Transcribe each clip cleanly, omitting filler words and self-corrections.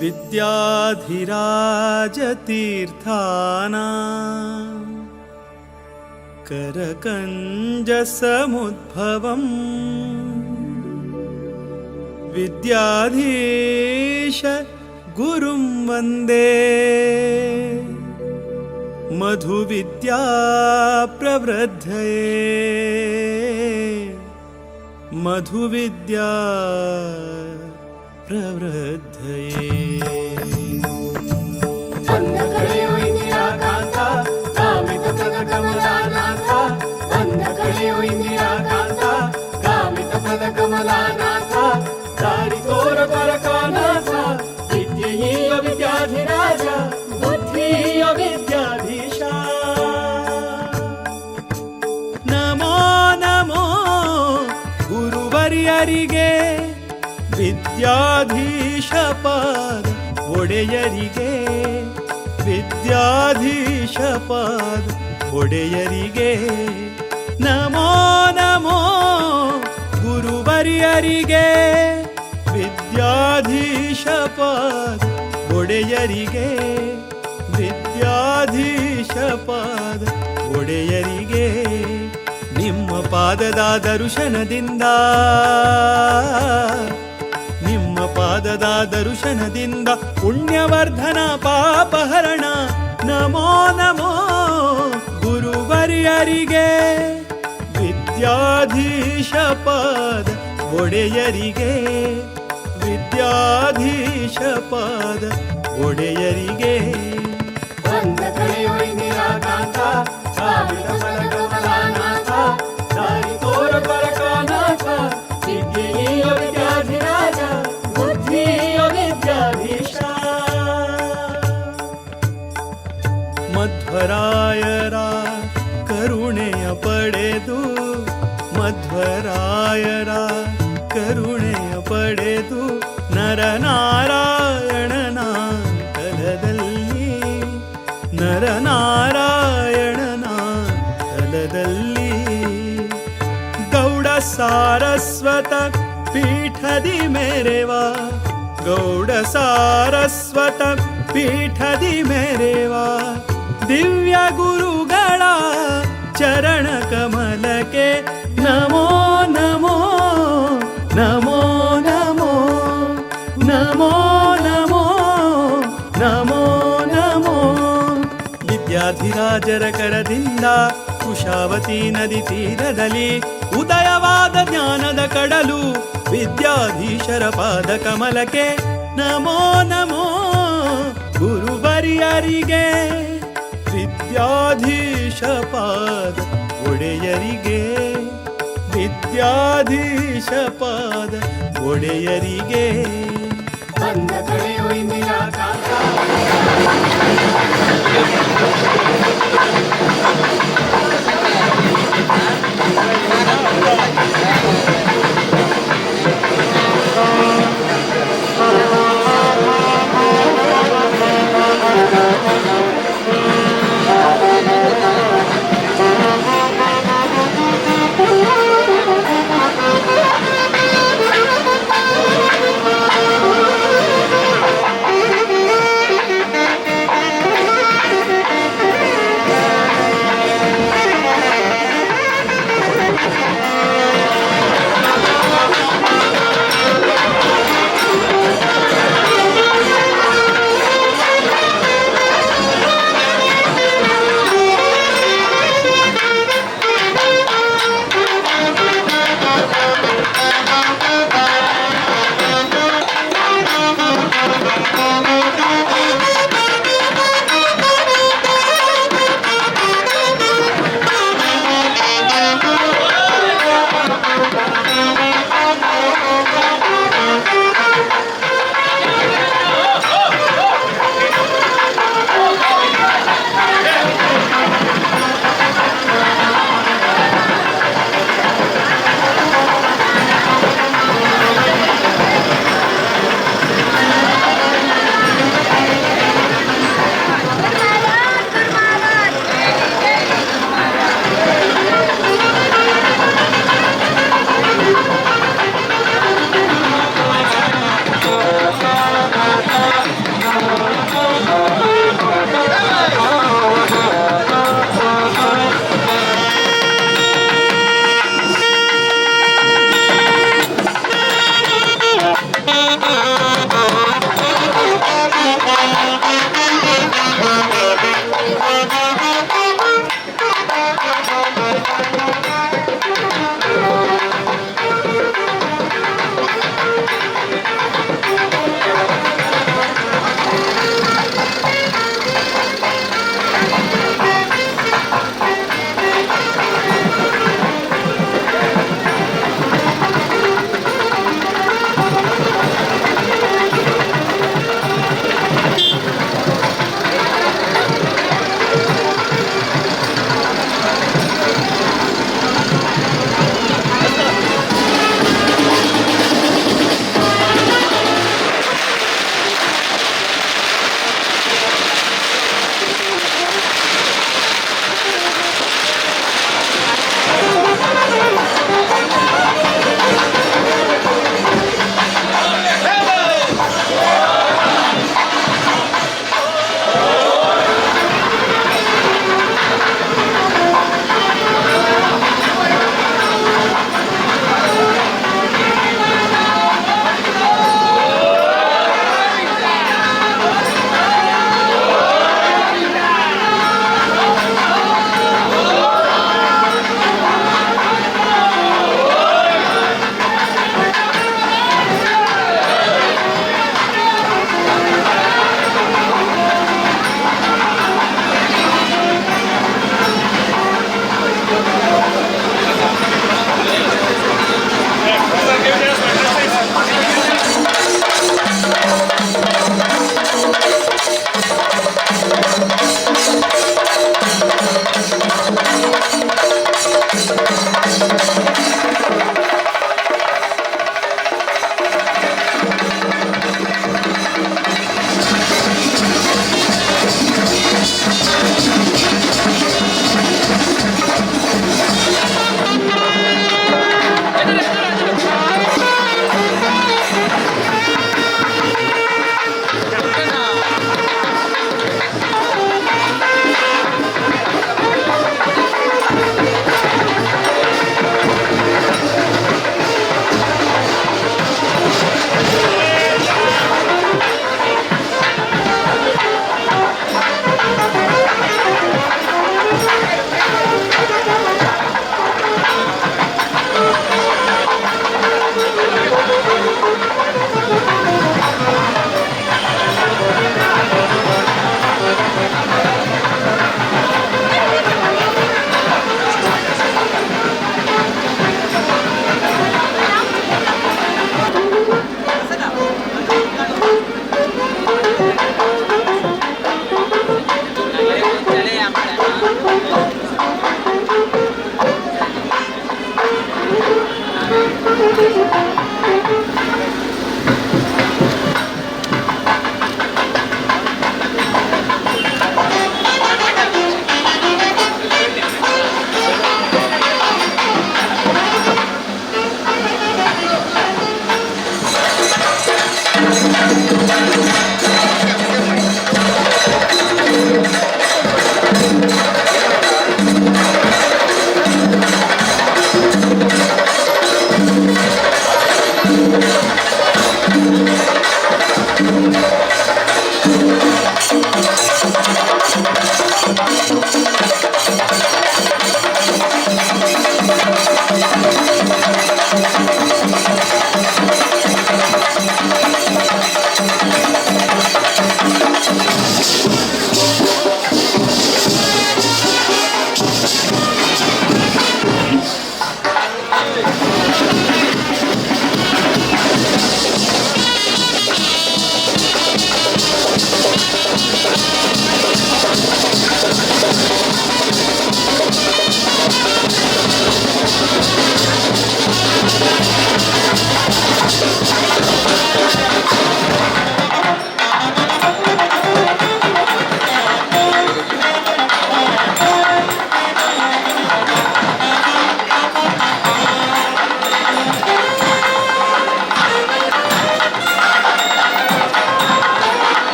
ವಿದ್ಯಾಧಿರಾಜತೀರ್ಥಾನ ಕರಕಂಜಸಮುದ್ಭವಂ ವಿದ್ಯಾಧೀಶ ಗುರುಂ ವಂದೇ ಮಧುವಿದ್ಯಾ ಪ್ರವೃದ್ಧಯೇ ಮಧುವಿದ್ಯಾ ಪ್ರವೃದ್ಧಯೇ. ಬಂದ ಕಳೆಯೋ ಇಂದಿರಾಕಾಂತ, ಕಾಮಿತ ಪದ ಕಮಲಾನಾಥ. ಬಂದ ಕಳೆಯೋ ಇಂದಿರಾಕಾಂತ, ಕಾಮಿತ ಪದ ಕಮಲಾನಾಥ. ದಾರಿ ತೋರ ಪರಕಾನಾಥ, ವಿದ್ಯೆಯೀಯ ವಿದ್ಯಾಧಿರಾಜ, ಬುದ್ಧಿಯ ವಿದ್ಯಾಧೀಶ. ನಮೋ ನಮೋ ಗುರುವರ್ಯರಿಗೆ, ವಿದ್ಯಾಧೀಶ ಪಾದ ಒಡೆಯರಿಗೆ, ವಿದ್ಯಾಧೀಶ ಪಾದ ಒಡೆಯರಿಗೆ. ನಮೋ ನಮೋ ಗುರುವರ್ಯರಿಗೆ, ವಿದ್ಯಾಧೀಶ ಪಾದ ಒಡೆಯರಿಗೆ, ವಿದ್ಯಾಧೀಶ ಪಾದ ಒಡೆಯರಿಗೆ. ನಿಮ್ಮ ಪಾದದ ದರ್ಶನದಿಂದ, ನಿಮ್ಮ ಪಾದದ ದರ್ಶನದಿಂದ ಪುಣ್ಯವರ್ಧನ ಪಾಪಹರಣ. ನಮೋ ನಮೋ ಗುರುವರ್ಯರಿಗೆ, ವಿದ್ಯಾಧೀಶ ಪಾದ ಒಡೆಯರಿಗೆ, ವಿದ್ಯಾಧೀಶ ಪಾದ ಒಡೆಯರಿಗೆ. ಬಂದ ಕಳೆಯೋ ಇಂದಿರಾಕಾಂತ, ಕಾಮಿತ ಪದ ಕಮಲಾನಾಥ. ದಾರಿ ತೋರ ಪರಕಾನಾಥ, ವಿದ್ಯೆಯೀಯ ವಿದ್ಯಾಧಿರಾಜ, ಬುದ್ಧಿಯ ವಿದ್ಯಾಧೀಶ. ಮಧ್ವರಾಯರ ಕರುಣೆಯ ಪಡೆದು, ಮಧ್ವರಾಯರ ಕರುಣೆಯ ಪಡೆದು ನರನಾರಾಯಣನ ತಲದಲ್ಲಿ, ನರನಾರಾಯಣನ ತಲದಲ್ಲಿ. ಗೌಡ ಸಾರಸ್ವತ ಪೀಠದಿ ಮೆರೆವ, ಗೌಡ ಸಾರಸ್ವತ ಪೀಠದಿ ಮೆರೆವ ದಿವ್ಯ ಗುರುಗಳ ಚರಣ ಕಮಲಕ್ಕೆ ನಮೋ ನಮೋ ನಮೋ ನಮೋ ನಮೋ ನಮೋ ನಮೋ ನಮೋ. ವಿದ್ಯಾಧಿರಾಜರ ಕರದಿಂದ ಕುಶಾವತಿ ನದಿ ತೀರದಲ್ಲಿ ಉದಯವಾದ ಜ್ಞಾನದ ಕಡಲು ವಿದ್ಯಾಧೀಶರ ಪಾದ ಕಮಲಕ್ಕೆ ನಮೋ ನಮೋ ಗುರುವರ್ಯರಿಗೆ, ವಿದ್ಯಾಧೀಶ ಪಾದ ಒಡೆಯರಿಗೆ, ವಿದ್ಯಾಧೀಶ ಪಾದ ಒಡೆಯರಿಗೆ. ಬಂದ ಕಳೆಯೋ ಇಂದಿರಾಕಾಂತ.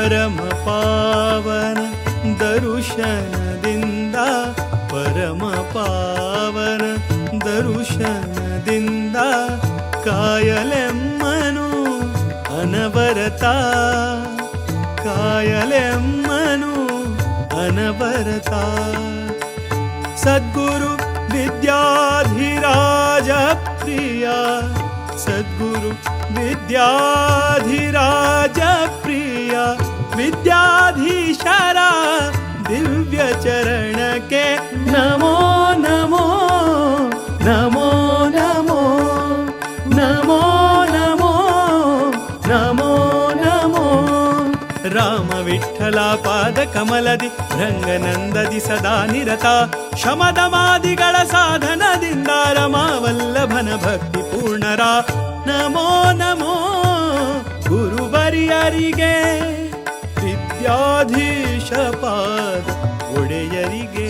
ಪರಮ ಪಾವನ ದರುಶನದಿಂದ ಪರಮ ಪಾವನ ದರುಶನದಿಂದ ಕಾಯಲೆಮ್ಮನು ಅನವರತ ಕಾಯಲೆಮ್ಮನು ಅನವರತ. ಸದ್ಗುರು ವಿದ್ಯಾಧಿರಾಜ ಪ್ರಿಯ ಸದ್ಗುರು ವಿದ್ಯಾಧಿರಾಜ ಪ್ರಿಯ ವಿದ್ಯಾಧೀಶರ ದಿವ್ಯ ಚರಣಕ್ಕೆ ನಮೋ ನಮೋ ನಮೋ ನಮೋ ನಮೋ ನಮೋ ನಮೋ ನಮೋ. ರಾಮ ವಿಠಲ ಪಾದ ಕಮಲದಿ ರಂಗನಂದದಿ ಸದಾ ನಿರತ ಶಮದಮಾದಿಗಳ ಸಾಧನದಿಂದ ರಮಾವಲ್ಲಭನ ಭಕ್ತಿ ಪೂರ್ಣರ ನಮೋ ನಮೋ ಗುರುವರಿಯರಿಗೆ ವಿದ್ಯಾಧೀಶ ಪಾದ ಒಡೆಯರಿಗೆ.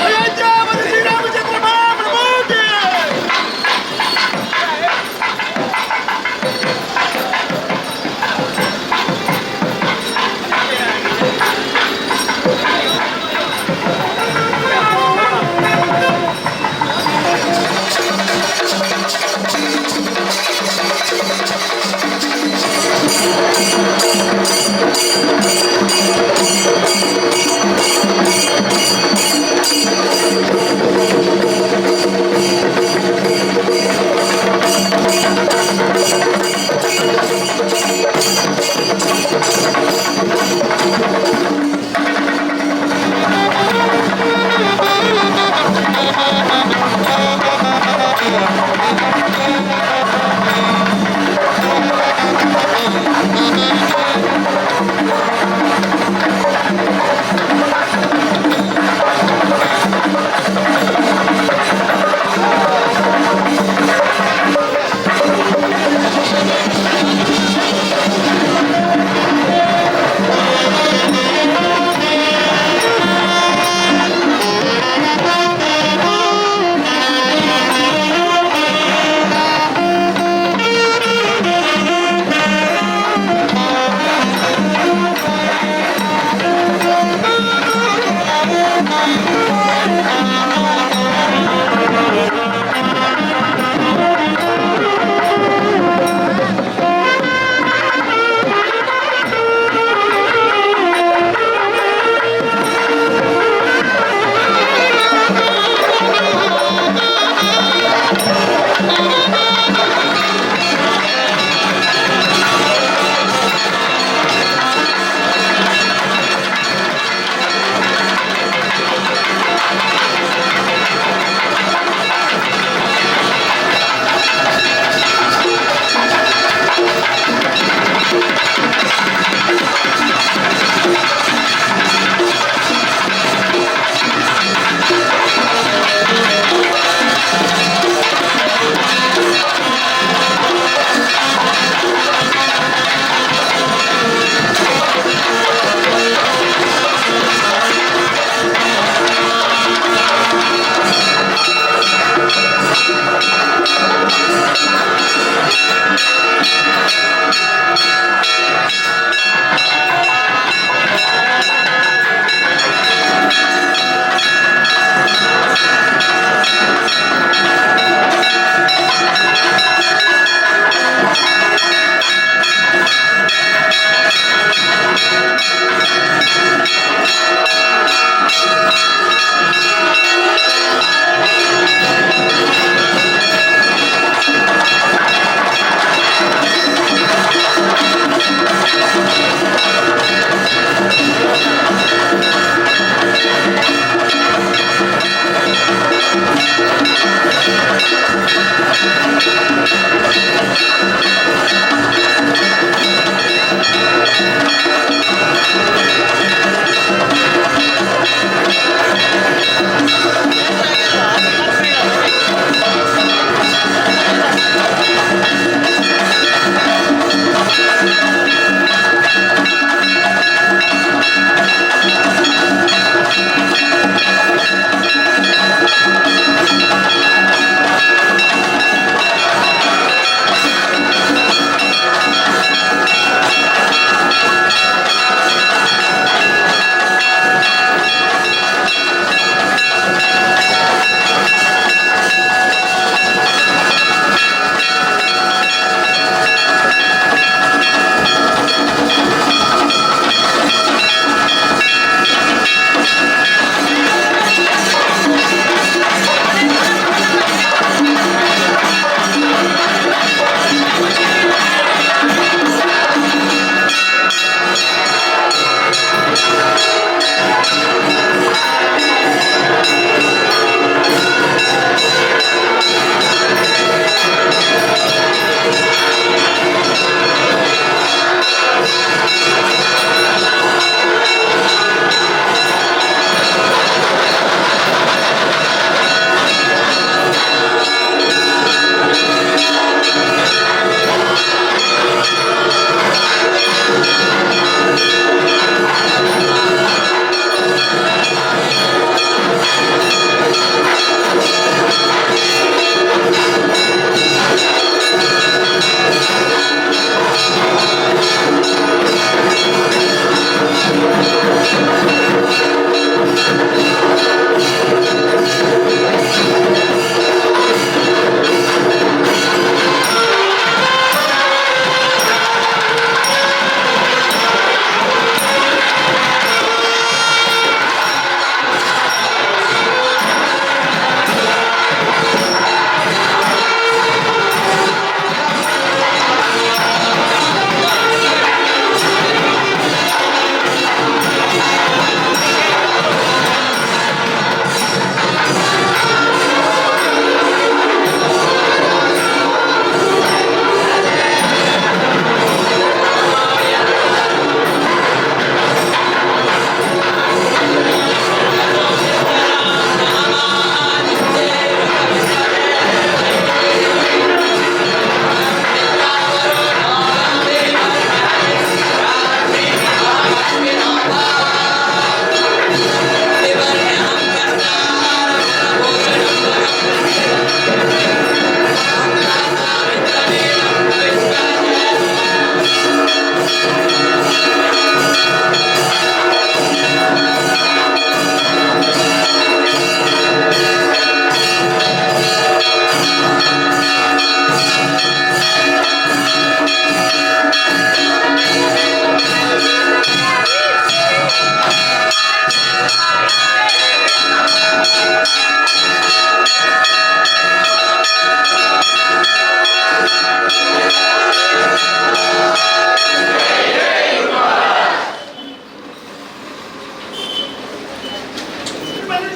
ಅಯೋಧ್ಯಾಪತಿ ಶ್ರೀರಾಮಚಂದ್ರ ಮಹಾಪ್ರಭುಗೆ.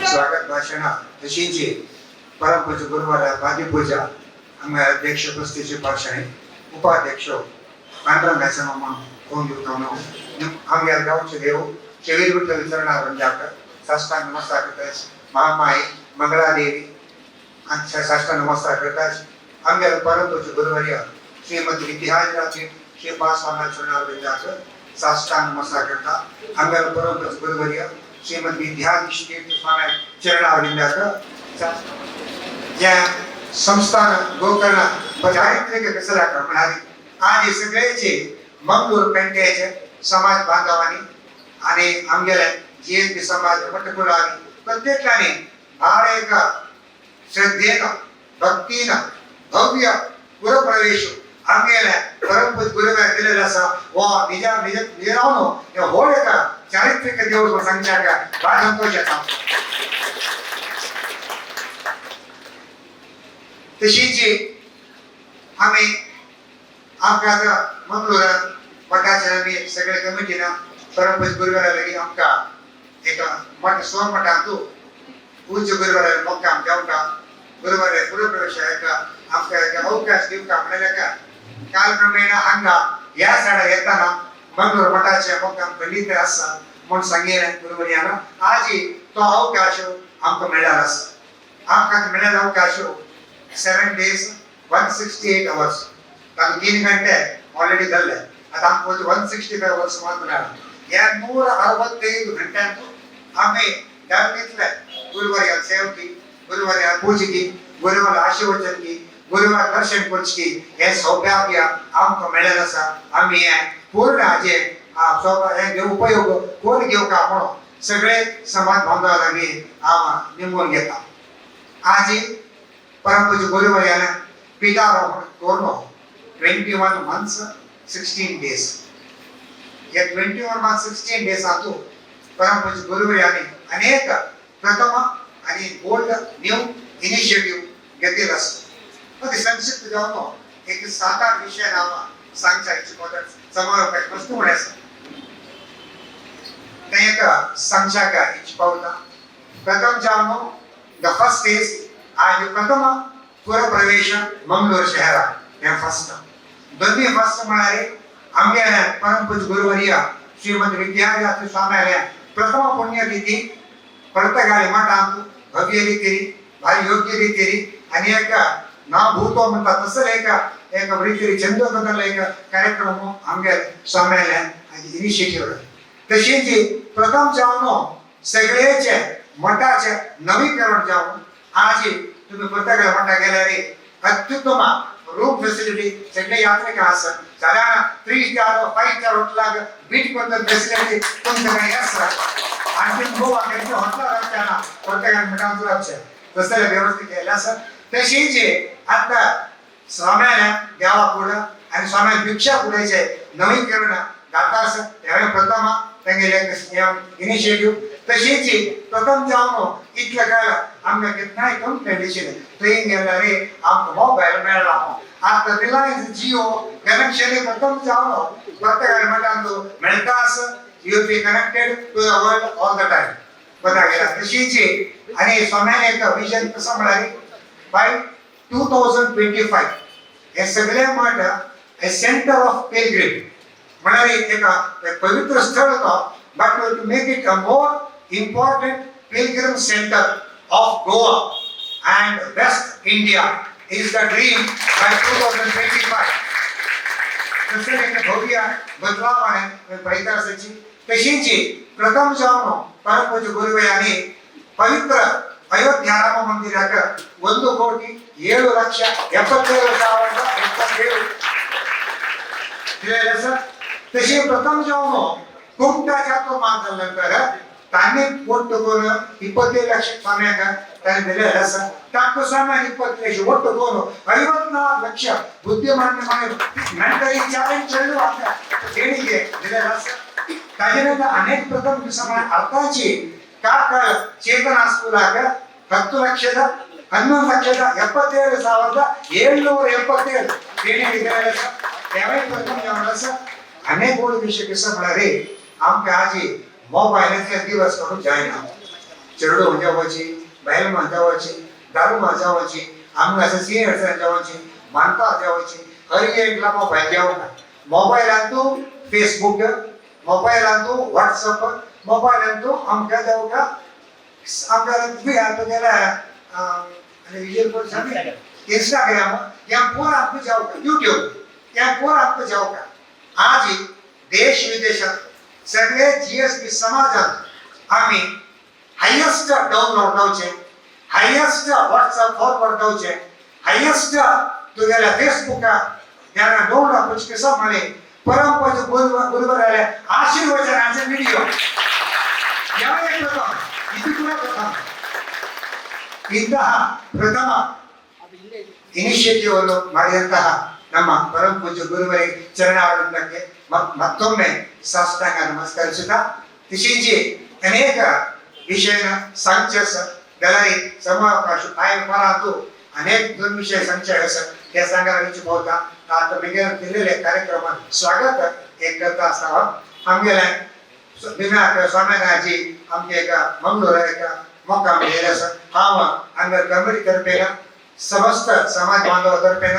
स्वागत भाशण तशींच परमपूज्य गुरुवार पाद्यपूजा आमगे अध्यक्ष प्रस्तीचे पाशाणी उपाध्यक्ष पांडुरंग मामा कोण दिवता आमगे गांवचे देव चेवीर विठ्ठल चरणारंजाक साष्टांग नमस्कार करताच महामाई मंगळादेवी साष्टांग नमस्कार करताच आमगे परमपूज्य गुरुवर्य श्रीमती विद्याधिराज श्रीपाद स्वामी चरणारविंदाक साष्टांग नमस्कार करता आमगे परमपूज्य गुरुवर्य श्रीमद विद्याधीश तीर्थ स्वामी चरणारविंदाक या संस्थान गोकर्ण चारित्रिक कसलाक म्हणाली आज सगळ्याचे मंगळूर पेंट्याचे समाज बांधवांनी आणि आमगेले जीएसबी समाज मटकुलांनी प्रत्येकाने भार एक श्रद्धेन भक्तीन भव्य पुरप्रवेश आमगेले परमपूज्य गुरुवे दिलेलो आसा हो निज निज निजावनो हे व्हड एक चारित्रिक दिवस सांगच्याक भार संतोष येता. तशीच आमी आमकां आतां मंगळूरान मठाचे आमी सगळे कमिटीन परमपूज्य गुरुवारा लागीं आमकां एक मठ स्वमठांतू पूज्य गुरुवारा मुक्काम घेवका गुरुवारा गृहप्रवेश आमकां एक अवकाश दिवका म्हणल्यार कालक्रमेण हांगा ह्या सायडा येताना मंगळूर मठाचे मुक्काम खंडीत आसा म्हूण सांगिल्लें गुरुवर्यान आजी तो अवकाश आमकां मेळ्ळो आसा. आमकां मेळ्ळो अवकाश 7 days 168 hours तातूंत 3 घंटे ऑलरेडी जाल्ले आतां आमकां 165 hours मात्र मेळ्ळा. ह्या 165 घंट्यांतू आमी धर्मीतले गुरुवार सेवकी गुरुवार पूजकी गुरुवार आशीर्वचन की गुरुवार दर्शन करची हे सौभाग्य आमकां मेळ्ळें आसा. आमी हें पूर्ण हाजें हे उपयोग कोण घेवका म्हणून सगळे समाज बांधवा लागीं हांव निमून घेता. आजी परमपूज्य गुरुवर्यान पीठारोहण करून 21 months 16 days. या 21 months 16 days हातूंत परमपूज्य गुरुवर्याने अनेक प्रथम आणि बोल्ड न्यू इनिशिएटिव्ह घेतलेलो आसा. ते संक्षिप्त जावन एक 7-8 विशय नांवां सांगच्या इच्छा समारोपाचे वस्तू म्हळ्यार आसा तें एक सांगच्याक इच्छा पावता. प्रथम जावन the first is आज प्रथम पुरप्रवेश मंगळूर शहरात हें फर्स्ट. दोन्ही फर्स्ट म्हळ्यार आमगेले परमपूज्य गुरुवर्य श्रीमद विद्याधिराज स्वाम्याले प्रथम पुण्यतिथी पर्तगाळी मठांत भव्य रितीरी भारी योग्य रितीरी आनी एक ना भूतो म्हणटा तसले एक एक रितीरी चंदोबदल एक कार्यक्रम आमगेले स्वाम्याले इनिशिएटिव्ह. तशीच प्रथम जावन सगळेचे मठाचे नवीकरण जावन आज तुम्ही पर्तगाळ मठा गेल्यार अत्युत्तम रूम फॅसिलिटी सगळे यात्रेक आसा. साधारण 3 star 5 star हॉटेलाक बीट कोंत फॅसिलिटी तुमचे कडेन आसा. आणखी गोवा खंयच्या हॉटेलार रावचे ना पर्तगाळ मठांत रावचे तसले व्यवस्थित केल्लें आसा. तशीच आतां स्वाम्याल्या देवा फुडें आनी स्वाम्या भिक्षा फुडेंचे नवीकरण जाता आसा. हें प्रथम तेंगेले इनिशिएटिव्ह. तशीच प्रथम जावन इतले काळ आमकां केन्नाय कंप्लेंट आशिल्लें थंय गेल्यार आमकां मोबायल मेळना. आतां रिलायन्स जियो कनेक्शन प्रथम जावन पर्तगाळ मठांत मेळटा आसा. You be connected to the world all the time बता गेला. तशीच आनी स्वाम्यान एक विजन कसो म्हळ्यार बाय 2025 हे सगळे मठ हे सेंटर ऑफ पिलग्रीम म्हळ्यार एक पवित्र स्थळ तो but to make it a more important pilgrim center of Goa and West India is the dream by 2025. तसेच एक भव्य बदलाव पळयता आसाची. तशीच प्रथम जावन परमपूज्य गुरुवयांनी पवित्र अयोध्या राಮ ಮಂದಿರಕ್ಕೆ 1,07,77,087 दिलेले आसा. तशी प्रथम जावन कुमटा चातुर्मास नंतर तांणी ಒಟ್ಟು 25 ಲಕ್ಷ ಸ್ವಾಮಿಯಾಗ ತಾನು दिलेले आसा. तांकां स्वाम्यान 20 ಲಕ್ಷ ಒಟ್ಟು 54 ಲಕ್ಷ बुद्धिमान्य ಮೆಂಟಲಿ ಚಾಲೆಂज चेडू आमकां देणगी दिलेले आसा. ताजे नंतर अनेक प्रथम दिसा अर्थाची ಕಾರ್ಕಳ ಚೇತನ ಸ್ಕೂಲಾಗ 10 ಲಕ್ಷದ 11 ಲಕ್ಷದ 77,777 देणगी दिलेले आसा. तेवूय प्रथम जावन आसा. अनेक व्हड विशय कसो म्हळ्यार आमकां आजी मोबायलांतले दिवस काडूंक जायना. चेडूं जावची, बायल जावची, दारू जावची, आमकां सिनियर जावची, मानता जावची, हर एकला मोबायल जावना. मोबायलांतू फेसबुक, मोबायलांतू व्हॉट्सअप, मोबायलांतू आमकां जावका आमकां तुगेल्या इंस्टाग्राम या पूरा आमकां जावका, यूट्यूब या पूरा आमकां जावका. आज देश विदेशात सगळे जीएसपी समाजात आम्ही हायेस्ट डाउनलोड जावचे, हायेस्ट व्हॉट्सअप फॉरवर्ड जावचे, हायेस्ट तुगेल्या फेसबुका ज्ञान 2 लाख कसं म्हणे परमपूज्य गुरुवराले आशीर्वचनाचे व्हिडिओ ಯಾವ ಪ್ರಥಮ, ಇದು ಕೂಡ ಪ್ರಥಮ. ಇಂತಹ ಪ್ರಥಮ ಇನಿಷಿಯೇಟಿವ್ ಅನ್ನು ಮಾಡಿದಂತಹ ನಮ್ಮ ಪರಮ ಪೂಜ್ಯ ಗುರುವರಿಗೆ ಚರಣಾರವಿಂದಕ್ಕೆ ಮತ್ತೊಮ್ಮೆ ಸಾಷ್ಟಾಂಗ ನಮಸ್ಕರಿಸುತ್ತಾ, ತಶೀಚಿ ಅನೇಕ ವಿಷಯನ सांगचे आसा जाल्यार समावकाश हांवें परांतू अनेक दोन विषय सांगचे आसा ते सांगायला रुची पावता. आतां म्हगेल्या दिलेल्या कार्यक्रमात स्वागत एक करता आसतना आमगेल्या भीम्याक स्वामीनाजी आमचे एक मंगळूर एक मोक्काम गेले आसा. हांव आमगे कमिटी तर्फेन, समस्त समाज बांधवा तर्फेन,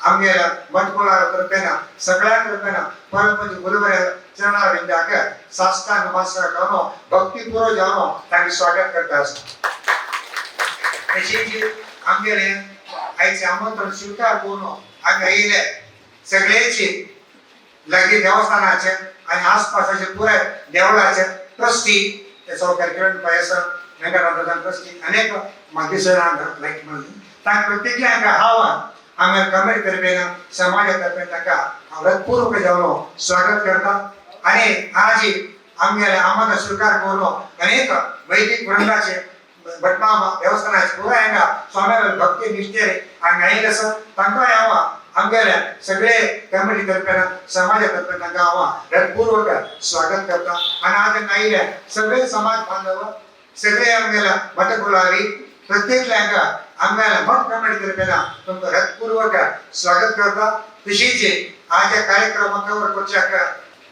आमगेल्या मठकुळार तर्फेन, सगळ्या तर्फेन परमपूज्य गुरुवरे चरणारविंदाक साष्टांग नमस्कार करून भक्तिपूर्वक जावन तांचे स्वागत करता आसा. तशीच आमगेले आयचे आमंत्रण स्वीकार करून हांगा येयले सगळ्याची लागीं देवस्थानाचे आनी आसपासाचे पुराय देवळाचे ट्रस्टी, ते सावकार किरण पै आसा, वेंकटराम ट्रस्टी, अनेक मागीर लायक म्हणून तांकां प्रत्येकल्यांक हांव आमी कमिटी तर्फेन, समाजा तर्फेन तांकां हांव हृदपूर्वक जावन स्वागत करता. आनी आज आमगेले आमंत्रण स्वीकार करून अनेक वैदिक वृंदाचे भटमामा देवस्थानाचे पुराय हांगा स्वाम्या भक्ती निष्ठेर हांगा आयिल्ले आसा. तांकां हांव आमगेल्या सगळे कमिटी तर्फेन, समाजा तर्फेन तांकां हांव हृदपूर्वक स्वागत करता. आनी आज हांगा आयिल्ले सगळे समाज बांधव, सगळे आमगेल्या मठकुळारी प्रत्येकल्यांक आमगेल्या मठ कमिटी तर्फेन तुमकां हृदपूर्वक स्वागत करता. तशीच आज कार्यक्रम कवर करच्याक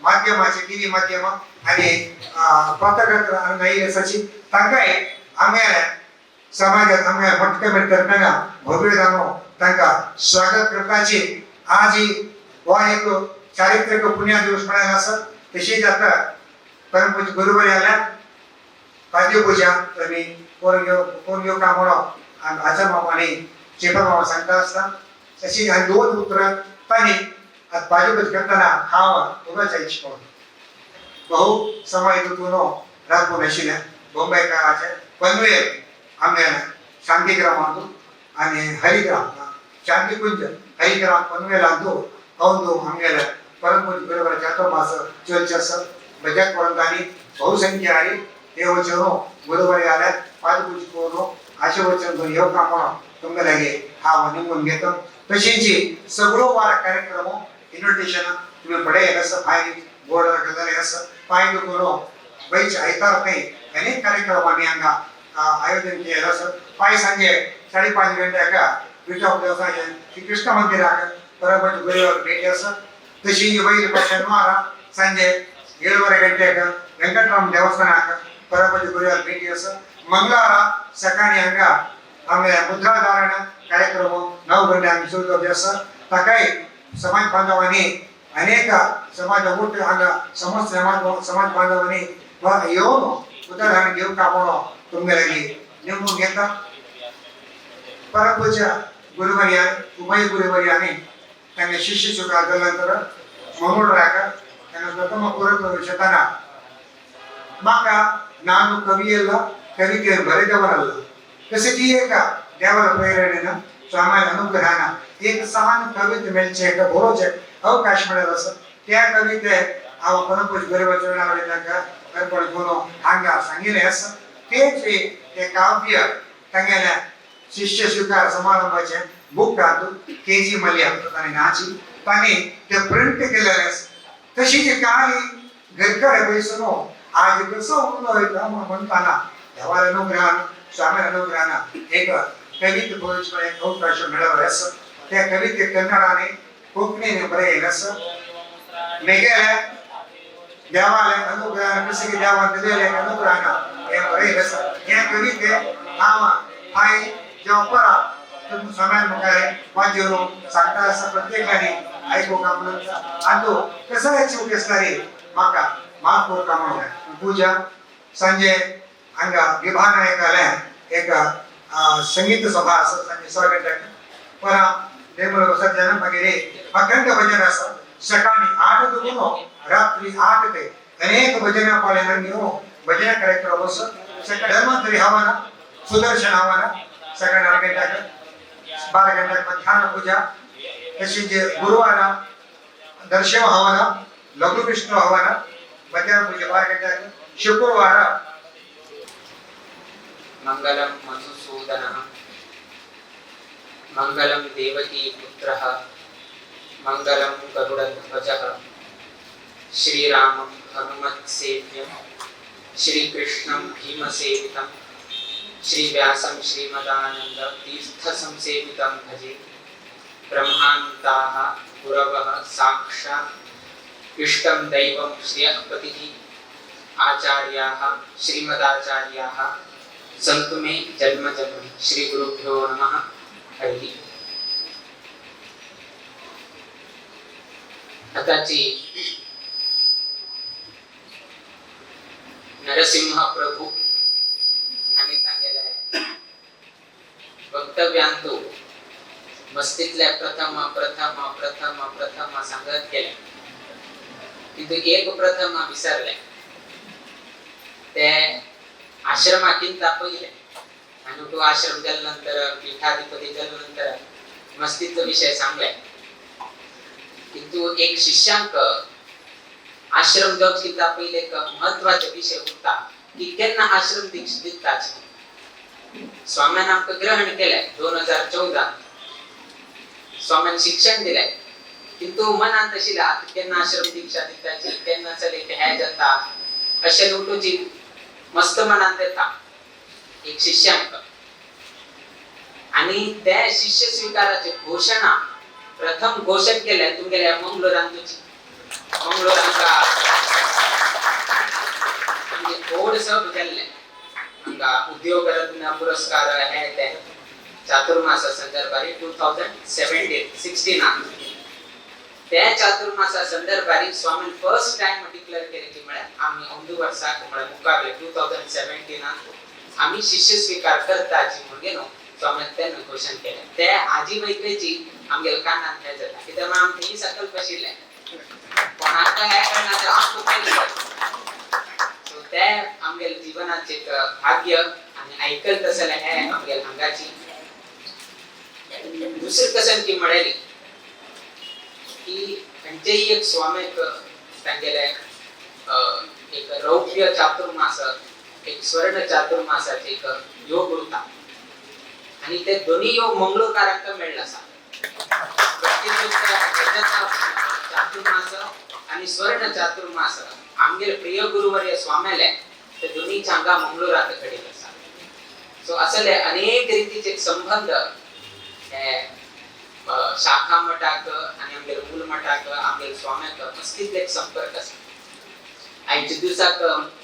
माध्यमाचे टीव्ही माध्यम आनी पत्रकार हांगा आयिल्ले आसाची तांकांय आमगेल्या समाजात आमगेल्या मठ कमिटी तर्फेन भव्य जावन तांकां स्वागत करताची. आज हो एक चारित्रिक पुण्य दिवस म्हळ्यार आसा. तशीच आतां परमपूज्य गुरुवारी आल्या पाद्यपूजा आमी कोण घेव कोण घेव का म्हणून आचार मामा आनी चेपर मामा सांगता आसता. तशीच आनी दोन उतरां तांणी आतां पाद्यपूजा करतना हांव उलोवच्या इच्छा बहु समय तितून रातभर नाशिल्लें बॉम्बेकाराचे पनवेल आमगे शांतिग्रामांतू आनी हरिग्राम शांतिकुंज हरिग्राम पनवेलांतू औंदू आमगेले परमपूज्य गुरुवर चातुर्मास चलचे आसा. बजाज परंतांनी बहुसंख्यारी देवचनो गुरुवारी आल्यात पादपूज करून आशीर्वचन करून येवका म्हणून तुमगे लागीं हांव निमून घेता. तशीच सगळो वार कार्यक्रम इन्विटेशन तुमी फुडें येत आसा, भायर बोर्डार गजाली आसा पांय करून वयचे आयतार थंय अनेक कार्यक्रम आमी हांगा आयोजन केलें आसा. पांय सांजे 5:30 गंट्याक विठोबा देवस्थानाचे श्री कृष्ण मंदिराक परमपूज्य गुरुवार भेटी आसा. तशी वयर शनिवार संಜೆ 7:30 ಗಂಟೆಗೆ ವೆಂಕಟರಾಮ ದೇವಸ್ಥಾನಕ್ಕೆ ಪರಮಪೂಜ್ಯ ಗುರುವಾರ ಭೇಟಿ ಆಸ. ಮಂಗಳವಾರ ಸಕಾಣಿ ಹಂಗ ಆಮೇಲೆ मुद्राधारण ಕಾರ್ಯಕ್ರಮ 9 ಗಂಟೆ ಹಂಗ ಸುरू आसा. ताकाय समाज बांधवांनी अनेक समाज ಒಟ್ಟು हांगा समस्त समाज समाज बांधवांनी येवन मुद्राधारण घेवका म्हणून तुमगे लागीं नेमून घेता. परमपूज्य गुरुवर्य उभय गुरुवर्यांनी तांगे शिष्य स्वीकार केल्या नंतर मंगळूराक तांगे प्रथम ಪುರಪ್ರವೇಶತನ म्हाका ನಾನು ಕವಿಯಲ್ಲ, ಕವಿತೆ ಬರೆದವರಲ್ಲ. कसे ती एक देवाला प्रेरणेन स्वाम्याला अनुग्रहान एक समान कविते मेळचे एक बरोवचे अवकाश मेळत आसा. त्या कविते हांव परमपूज्य गुरुवा चरणावळी तांकां अर्पण करून हांगा सांगिल्लें आसा. तेच ते काव्य तांगेल्या शिष्य स्वीकार समारंभाचे बुकांत के.जी. मल्ल्या तांणी नाची तांणी ते प्रिंट केलेलें आसा. तशीच कहाणी घरकडे बैसून आज कसो उरलो वयता म्हूण म्हणटाना देवाल्या अनुग्रहान स्वाम्या अनुग्रहान एक कविते बरोवचे एक अवकाश मेळ्ळो आसा. त्या कविते कन्नड आनी कोंकणीन बरयलें आसा. मेगेल्या देवाल्या अनुग्रहान कशें की देवान दिलेल्या अनुग्रहान हें बरयलें आसा. हें करीत हांव हांवें जेव्हा परा तुमकां समय मुखार वाजेर सांगता आसा प्रत्येकाने आयकूंक म्हणून आंदो कसो चूक आसल्यार म्हाका माफ करता म्हणून पूजा सांजे हांगा विभा नायकाले एक संगीत सभा आसा सांजे 6 गंट्याक परा देवळ विसर्जन मागीर अखंड भजन आसा सकाळी 8 दुगुण रात्री 8 ते अनेक भजन पाळ्यांनी भजन कार्यक्रम आसा. सकाळी धर्मंतरी हवन सुदर्शन हवन सकाळी 4 गंट्याक 12 गंट्याक मध्यान्ह पूजा तशीच गुरुवार दर्शव हवन लघु विष्णु हवन मध्यान्ह पूजा 12 गंट्याक शुक्रवार मंगलम मधुसूदनः मंगलम देवकी पुत्रः मंगलम गरुडध्वजः श्रीरामं हनुमत्सेव्यं श्रीकृष्णं भीमसेवितं श्रीव्यासं श्रीमदानंद तीर्थसंसेवितं भजे. ब्रह्मान्ताः गुरवः साक्षात् इष्टं दैवं श्रियःपतिः आचार्याः श्रीमदाचार्याः संतु मे जन्म जन्म. श्री गुरुभ्यो नमः. हरि. आताची नरसिंह प्रभू आणि सांगेलं वक्तव्यांतू मस्तीतल्या प्रथम प्रथम प्रथम प्रथम सांगत गेले किंतु एक प्रथम विसरले ते आश्रमाकिंता पहिले आणि तो आश्रम गेल्यानंतर पीठाधिपती गेल्यानंतर मस्तीतला विषय सांगलाय किंतु एक शिष्यांक आश्रम जावचिंता पहिले एक महत्वाचा विषय होता की केन्ना आश्रम दीक्षा दिताच. स्वाम्यान आमकां ग्रहण केलें 2014 स्वाम्यान शिक्षण दिलें किंतु मनांत आशिल्लें आतां केन्ना आश्रम दीक्षा दिताची केन्ना चले हे जाता अशें उठूची मस्त मनांत येता एक शिष्यांक आणि त्या शिष्य स्वीकाराची घोषणा प्रथम घोषण केले तुमगेल्या मंगलोरान तुची मंगलोरांका म्हणजे थोड सब केल्लें हांगा उद्योग रत्न पुरस्कार हे ते चातुर्मासा संदर्भार 2017-16 त्या चातुर्मासा संदर्भार स्वामीन फर्स्ट टाइम डिक्लेअर केले की म्हळ्यार आमी अंदू वर्साक म्हळ्यार मुखारले 2017 आमी शिष्य स्वीकार करताची म्हणून न्हू स्वामीन तेन्ना घोशण केलें. ते आजी वैकरेची आमगेल्या कानांत हें जाता कित्याक आमकां ही संकल्प आशिल्लें कोणाक हें कळना तर आमकां पयलीं सो ते आमगेल्या जिवनाचें एक भाग्य आनी आयकल तसलें हें आमगेल्या हांगाची. दुसरें कशें की म्हळेली की खंयचेय एक स्वामीक तांगेले एक रौप्य चातुर्मास एक स्वर्ण चातुर्मासाचे एक योग उरता आनी ते दोन्ही योग मंगळूरकारांक मेळ्ळे आसा. चातुर्मास आनी स्वर्ण चातुर्मास आमगेले प्रिय गुरुवर्य स्वाम्याले ते दोन्ही हांगा मंगळूरात घडिल्ले आसा. सो असले अनेक रितीचे संबंध हे शाखा मठाक आनी आमगेले मूल मठाक आमगेले स्वाम्याक मस्तीतले एक संपर्क आसा. आयच्या दिवसाक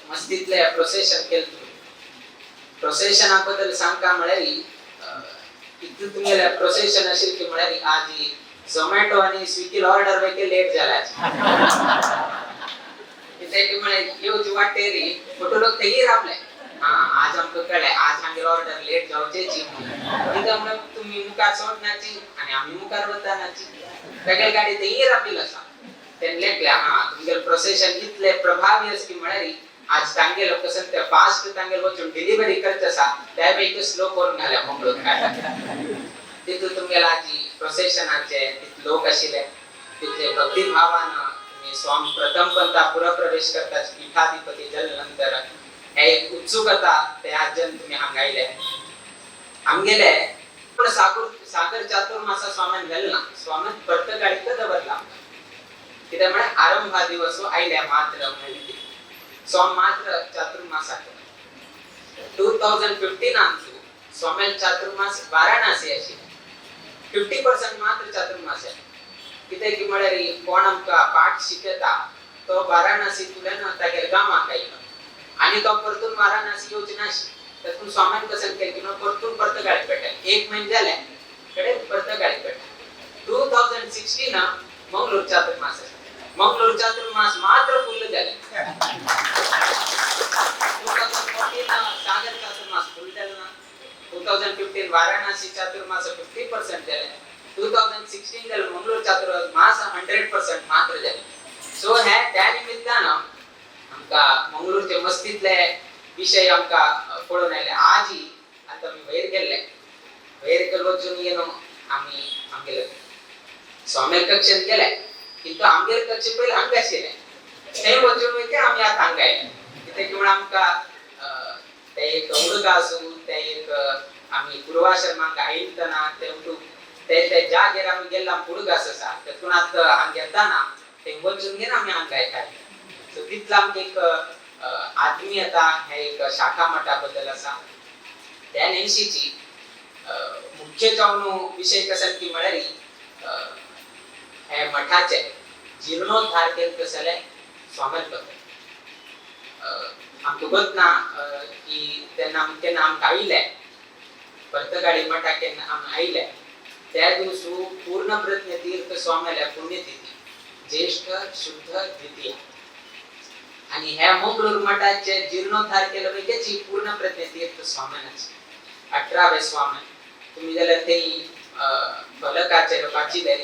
मस्तीतले प्रोसेशन केलें तुमी प्रोसेशना बद्दल सांगता म्हळ्यार इतलें तुमगेलें प्रोसेशन आशिल्लें की म्हळ्यार आज झोमॅटो आनी स्विगीर ऑर्डर पैकी लेट जाला कित्याक म्हळ्यार येवची वाटेर फोटो लोक थंय रावले हां आज आमकां कळ्ळें आज आमगेली ऑर्डर लेट जावचेची म्हणून कित्याक म्हळ्यार तुमी मुखार सोडनाची आनी आमी मुखार वतानाची तागेली गाडी थंय राविल्ली आसा. तेन्ना लेखलें हां तुमगेलें प्रोसेशन इतलें प्रभावी आसा की म्हळ्यार आज तांगेलो कसं ते फास्ट तांगेलो वचून डिलिव्हरी करचे आसा त्या पैकी स्लो करून घाल्या मंगळूर काय तितून तुमगेल्या आजी प्रोसेशनाचे तितले लोक आशिल्ले तितले भक्तिभावान तुमी स्वामी प्रथम पंथा पुरप्रवेश करता पीठाधिपती जाले नंतर हे एक उत्सुकता ते आजन तुमी हांगा आयले आमगेले पूण सागर चातुर्मासा स्वाम्यान व्हेल ना स्वाम्यान पर्तगाळीक दवरला कित्याक म्हळ्यार आरंभा दिवस आयले मात्र म्हणलें स्वाम मात्र चातुर्मासाक 2015 स्वाम्यान चातुर्मास वाराणसी आशिल्लें 50% मात्र चातुर्मास कित्याक की म्हळ्यार कोण आमकां पाठ शिकयता तो वाराणसींतल्यान तागेल्या गांवाक आयलो आनी तो परतून वाराणसी येवचे नाशिल्लो. तातूंत स्वाम्यान कसं केलें की परतून पर्तगाळी पेटले एक म्हयने जाले कडेन पर्तगाळी पेटले 2016 मंगळूर चातुर्मास मंगळूर चातुर्मास मात्र फुल्ल जाले. 2014 सागर चातुर्मास फुल जाले ना. 2015 वाराणसी चातुर्मास 50% जाले. 2016 जाले मंगळूर चातुर्मास 100% मात्र जाले. सो हे त्या निमित्तान आमकां मंगळूरचे मस्तीतले विशय आमकां पळोवन आयले. आजी आतां आमी वयर गेल्ले, वयर गेल वचून येनो आमी आमगेले स्वाम्याल कक्षेंत गेले, किंतु आमगेले कक्षे पयलीं हांगा आशिल्ले, थंय वचून वयते आमी आतां हांगा आयले. कित्याक म्हणून आमकां ते एक उडक आसूं, ते एक आमी पूर्वाश्रमांक आयितना ते उठूक ते ते जागेर आमी गेल्ले आमकां उडगास आसा, तेतून आतां हांगा येताना थंय वचून घेवन आमी हांगा येताले. सो तितलो आमकां एक आत्मीयता हे एक शाखा मठा बद्दल आसा. त्या न्हंयशीची मुख्य जावन विशय कसो की म्हळ्यार हे मठाचे जीर्णोद्धार केले तसले स्वामी बद्दल आमकां गोत ना की तेन्ना आमी केन्ना आमकां आयले पर्तगाळी मठाक केन्ना आमी आयले त्या दिवसू पूर्ण प्रज्ञ तीर्थ स्वाम्याल्या पुण्यतिथी ज्येष्ठ शुद्ध द्वितीय आणि ह्या मंगळूर मठाचे जीर्णोद्धार केलं पैकीची पूर्ण प्रज्ञ तीर्थ स्वाम्यानाचे 18वे स्वामी. तुम्ही जाल्यार ते फलकाचे वाचिले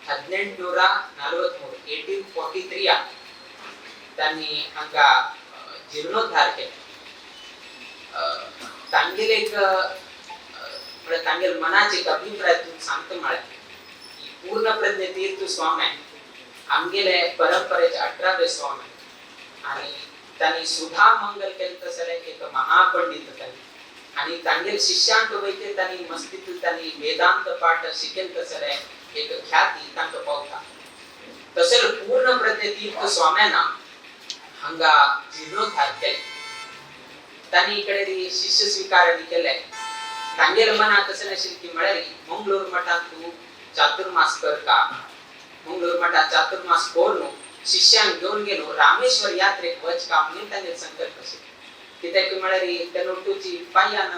1843 1843 त्यांनी हांगा जीर्णोद्धार केले. तांगेले एक म्हळ्यार तांगेले मनाचे एक अभिप्राय तुमकां सांगता म्हळ्यार की पूर्ण प्रज्ञ तीर्थ स्वामी आमगेले परंपरेचे 18वे स्वामी आणि तांणी सुधा मंगल केले तसले एक महापंडित तांणी आणि तांगेले शिष्यांक वयते तांणी मस्तीत तांणी वेदांत पाठ शिकेल तसले एक ख्याती तांकां पावता. तशें पूर्ण प्रज्ञ तीर्थ स्वाम्याना हांगा जीर्णोद्धार केले. तांणी इकडे शिष्य स्वीकार केले. तांगेले मनात तशें नाशिल्लें की म्हळ्यार मंगळूर मठांत तूं चातुर्मास करता, मंगळूर मठांत चातुर्मास करून शिष्यांक घेवन गेलो रामेश्वर यात्रेक वच का म्हणून तांगेले संकल्प आशिल्ले. कित्याक म्हळ्यार तेन्ना तुजी पांयान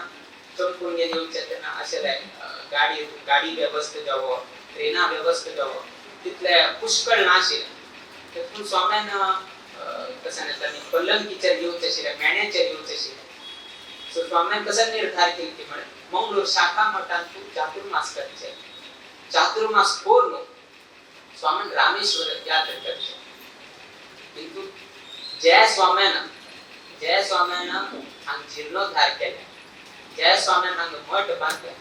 चमकून घेवन येवचें तेन्ना अशें गाडी गाडी वेवस्था जावो, ट्रेना वेवस्था जावो तितले पुष्कळ नाशिल्लें. तेतून स्वाम्यान कसं तांणी पलंकीचेर येवचें आशिल्लें, मेण्याचेर येवचें आशिल्लें. सो स्वाम्यान कसो निर्धार केलो की म्हळ्यार मंगळूर शाखा मठांत तूं चातुर्मास करचें, चातुर्मास करून स्वाम्यान रामेश्वर यात्रा करचें. किंतु ज्या स्वाम्यान हांगा जीर्णोद्धार केले, ज्या स्वाम्यान हांगा मठ बांदले,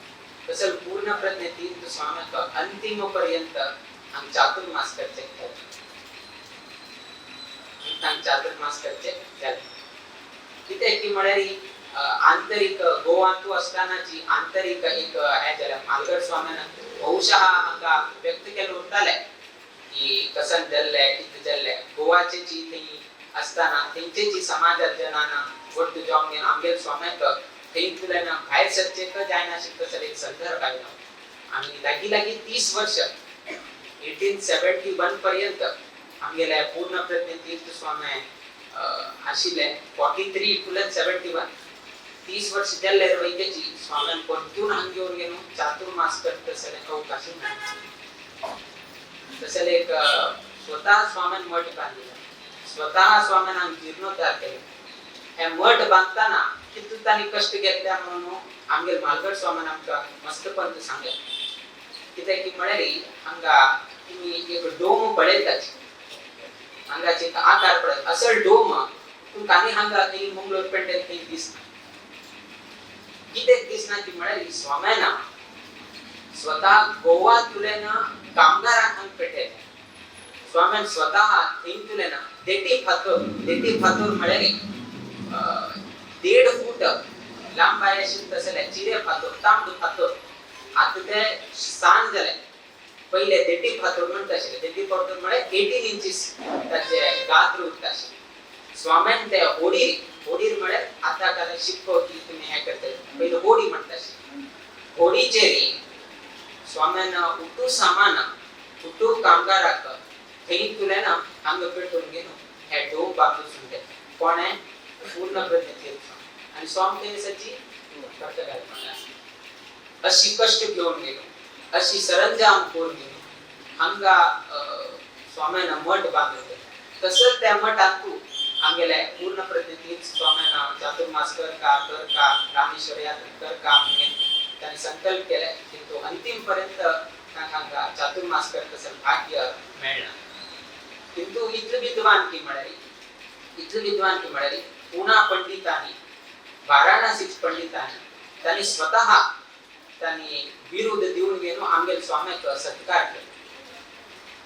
तसं पूर्ण प्रज्ञ तीर्थ स्वाम्याक अंतिम पर्यंत हांगा चातुर्मास करचे हांगा चातुर्मास करचे जाले. कित्याक की म्हळ्यार आंतरिक गोवांतू असतानाची आंतरिक एक हे जालें. मालगड स्वाम्यान बहुशः हांगा व्यक्त केलें उरतालें की कसन जाल्लें कितें जाल्लें गोवाचे जी थंय असताना थंयचे जी समाजात जनाना वट्ट जावन आमगेले स्वाम्याक थंय तुल्यान भायर सरचें जायनाशिल्लें तसो एक संदर्भ आयलो. आनी लागीं लागीं 30 वर्ष 1871 पर्यंत आमगेले पूर्ण प्रज्ञ तीर्थ स्वामी आशिल्ले. 43 तुल्यान 71 30 वर्ष जाल्ले वैद्याची स्वाम्यान परतून हांगा घेवन गेलो चातुर्मास करता तसले अवकाश मेळ्ळो. तसले एक स्वतः स्वाम्यान मठ बांदिलो, स्वतः स्वाम्यान हांगा जीर्णोद्धार केलो. हे मठ बांदताना कितले तांणी कश्ट घेतले म्हणून आमगेले मालगड स्वाम्यान आमकां मस्तपंत सांगलें. कित्याक की म्हळ्यार हांगा तुमी एक डोम पळयतात, हांगाचे एक आकार पळयत असल डोम तुमकां आनी हांगा थंय मंगळूर पेंडेल थंय दिसना. कित्याक दिसना ती म्हळ्यार स्वाम्याना स्वतः गोवा तुल्यान कामगारांक हांगा पेटयले. स्वाम्यान स्वतः थंय तुल्यान देटी फातोर, देटी फातोर म्हळ्यार 1.5 फूट लांबाय आशिल्ले तसले चिरे फातोर, तांबडो फातोर. आतां ते सान जाले. पयले देटी फातोर म्हणटा आशिल्ले. देटी फातोर म्हळ्यार 18 इंचीस ताचे गात्र उरता आशिल्लें. स्वाम्यान ते होडीर, होडीर म्हळ्यार आतां काल शिक्को की तुमी हें करतले, पयलीं होडी म्हणटा आशिल्ले. होडीचेर स्वाम्यान उठू सामान उठू कामगाराक थंय तुल्यान हांगा पेटोवन घेवन हे डोम बांदून सुंदे कोणें पूर्ण प्रज्ञ तीर्थ. आनी स्वामी थंय दिसाची पर्तगाळी मठ. अशी कष्ट घेऊन गेलो, अशी सरंजाम करून गेलो, हांगा स्वाम्यानं मठ बांधले. तसंच त्या मठात तू आमगेल्या पूर्ण प्रज्ञेतीच स्वाम्यानं चातुर्मास कर का कर का रामेश्वर यात्रा कर का म्हणून त्याने संकल्प केलाय की तो अंतिम पर्यंत हांगा चातुर्मास करत असेल भाग्य मेळना. किंतु इतलं विद्वान की म्हळ्यार, इतलं विद्वान की म्हळ्यार पुणा पंडितांनी, वाराणसीच पंडितांनी त्यांनी स्वतः त्यांनी विरुद्ध दिवन घेवन आमगेले स्वाम्याक सत्कार केलो.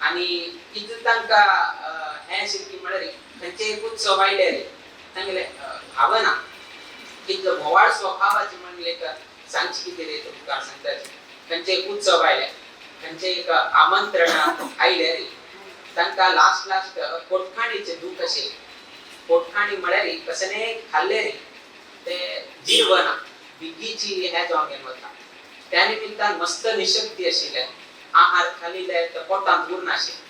आनी इतलें तांकां हें आशिल्लें की म्हळ्यार खंयचे एक उत्सव आयले रे तांगेले भावना इतलो म्होवाळ स्वभावाची म्हणले एक सांगची कितें रे तुमकां सांगताची. खंयचे एक उत्सव आयले, खंयचे एक आमंत्रण आयले रे तांकां लास्ट लास्ट पोटखाणीचें दूख अशें. पोटखाणी म्हळ्यार कसलें खाल्लें रे ते जिरवना, बेगीची हें जावन गेलें वता. त्या निमित्तान मस्त निशक्ती आशिल्ले, आहार खालिले ते पोटांत उरनाशिल्लें.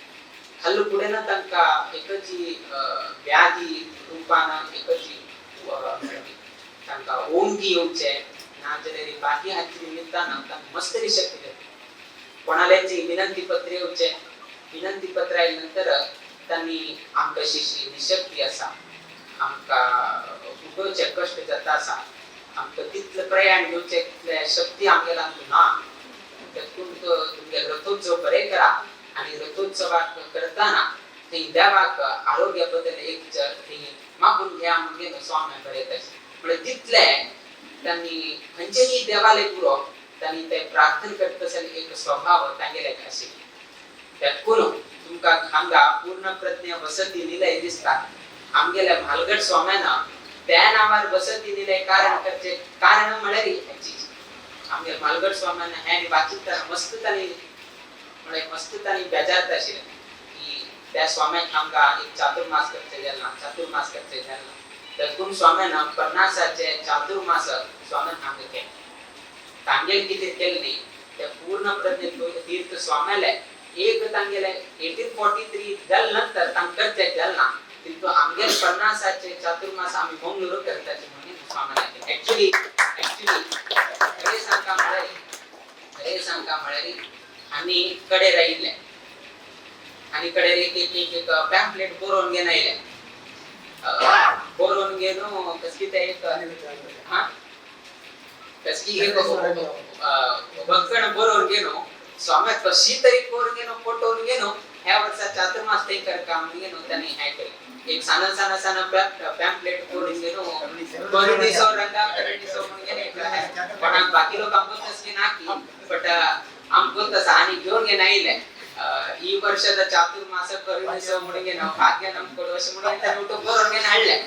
खाल्ले फुडें ना तांकां एकची व्याधी रुपान एकची तांकां ओंगी येवचे नाजाल्यार बाकी हाचे निमित्तान तांकां मस्त निशक्ती जाता. कोणाल्याची विनंती पत्र येवचे, विनंती पत्र आयले नंतर तांणी आमकां अशी निशक्ती आसा, आमकां उठोवचे कश्ट जाता आसा, आमकां तितलें प्रयाण घेवचें तितले शक्ती आमगेल्या ना, तेतून तुमगे रथोत्सव बरें करा आनी रथोत्सवाक करतना थंय देवाक आरोग्या बद्दल एक थंय मागून घ्या म्हणून स्वामी बरें तशें म्हळ्यार तितले तांणी खंयचेय देवाले पुरो तांणी ते प्रार्थना करता आसतना एक स्वभाव तांगेले आशिल्लो. तेतून तुमकां हांगा पूर्ण प्रज्ञा वसती निलय दिसता. आमगेल्या म्हालगड स्वाम्यान त्या नांवार वसती निलय कारण करचे कारण म्हळ्यार हेची आमगे म्हालगड स्वाम्यान हें वाचित मस्त तांणी म्हळ्यार मस्त तांणी बेजारता आशिल्लें की त्या स्वाम्याक आमकां एक चातुर्मास करचें जालें ना, चातुर्मास करचें जालें ना. तेतून स्वाम्यान 50 चातुर्मास स्वाम्यान हांगा केलें. तांगेलें कितें केलें न्ही ते पूर्ण प्रज्ञ तीर्थ स्वाम्याले एक तांगेले 1843 जाले नंतर तांकां करचें जालें ना, किंतु आमगेले 50 चातुर्मास आमी मंगळूर करताचे म्हणून स्वाम्यान केलें. एक्चुअली एक्चुअली खरें सांगता म्हळ्यार, खरें सांगता म्हळ्यार आमी कडेर आयिल्ले आनी कडेर एक एक एक एक पॅम्पलेट बरोवन घेवन आयले, बरोवन घेवन कसली ते एक हा कसली एक बक्कण बरोवन घेवन स्वाम्याक कशी तरी करून घेवन पटोवन घेवन ह्या वर्सा चातुर्मास थंय करका म्हणून घेवन तांणी हें केलें. एक साना साना साना पॅम्पलेट करून घेवन करुणीसो रंगा करुणीसो म्हणून घेवन कोणाक बाकी लोक आमकां तसली ना की बट आमकां तसं आनी घेवन घेवन आयले ಈ ವರ್ಷದ ಚಾತುರ್ಮಾಸ ಕರುಣಿಸೋ म्हणून घेवन भाग्य नम कोडू अशें म्हणून तांणी उठून बरोवन घेवन हाडलें.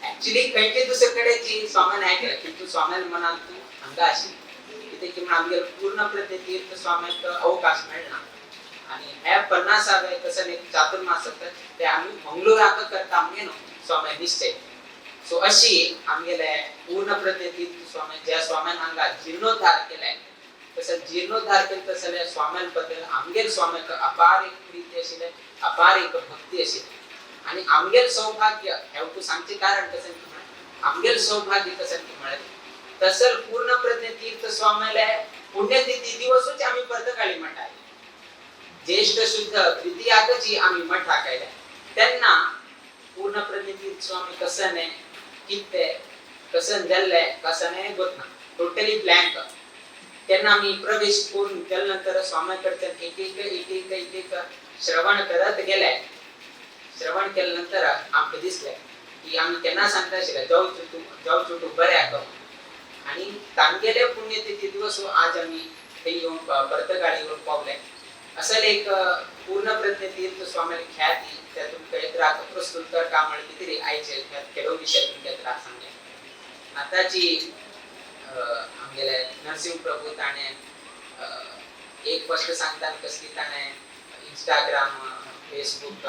ऍक्च्युली खंयचे दुसरे कडेची स्वाम्यान हें केलें, किंतु स्वाम्यान मनांत तूं हांगा आशिल्ली कितें की म्हणून आमगेले पूर्ण प्रज्ञ तीर्थ स्वाम्याक अवकाश मेळना आनी हे 50वे कसं एक चातुर्मास आसता ते आमी मंगळुराक करता म्हणून स्वाम्यान निश्चय. सो अशी आमगेले पूर्ण प्रज्ञ तीर्थ स्वामी ज्या स्वाम्यान हांगा जीर्णोद्धार केलाय तसं जीर्णोद्धार केले तसले स्वाम्यान बद्दल आमगेल स्वाम्याक अपार एक प्रीती आशिल्लें, अपार एक भक्ती आशिल्ली. आनी आमगेल सौभाग्य हें तूं सांगचें कारण कसं की म्हळ्यार आमगेल सौभाग्य कसं की म्हळ्यार तसल पूर्ण प्रज्ञ तीर्थ स्वाम्याले पुण्यतिथी दिवसूच आमी पर्तगाळी मठाय ज्येष्ठ शुद्ध द्वितीयाकची आमी मठाक आयले तेन्ना पूर्ण प्रज्ञ तीर्थ स्वामी कसने कितें कसन जाल्ले कसने गोतना टोटली ब्लँक. तेन्ना आमी प्रवेश करून केल्या नंतर स्वाम्या कडच्यान एक एक एक एक एक एक श्रवण करत गेले. श्रवण केल्या नंतर आमकां दिसलें की आमी केन्ना सांगता आशिल्ले जावं चुटू बऱ्याक आनी तांगेले पुण्यतिथी दिवस आज आमी थंय येवन पर्तगाळी येवन पावले. असल एक पूर्ण प्रज्ञ तीर्थ स्वाम्याली ख्याती त्या तुमकां येत्राक प्रस्तुत करता म्हळ्यार कितें रे आयचे केडो विशय तुमकां येत्राक सांगले. आतांची आमगेले नरसिंह प्रभू ताणें एक वस्त सांगता कसली ताणें इंस्टाग्राम, फेसबूक,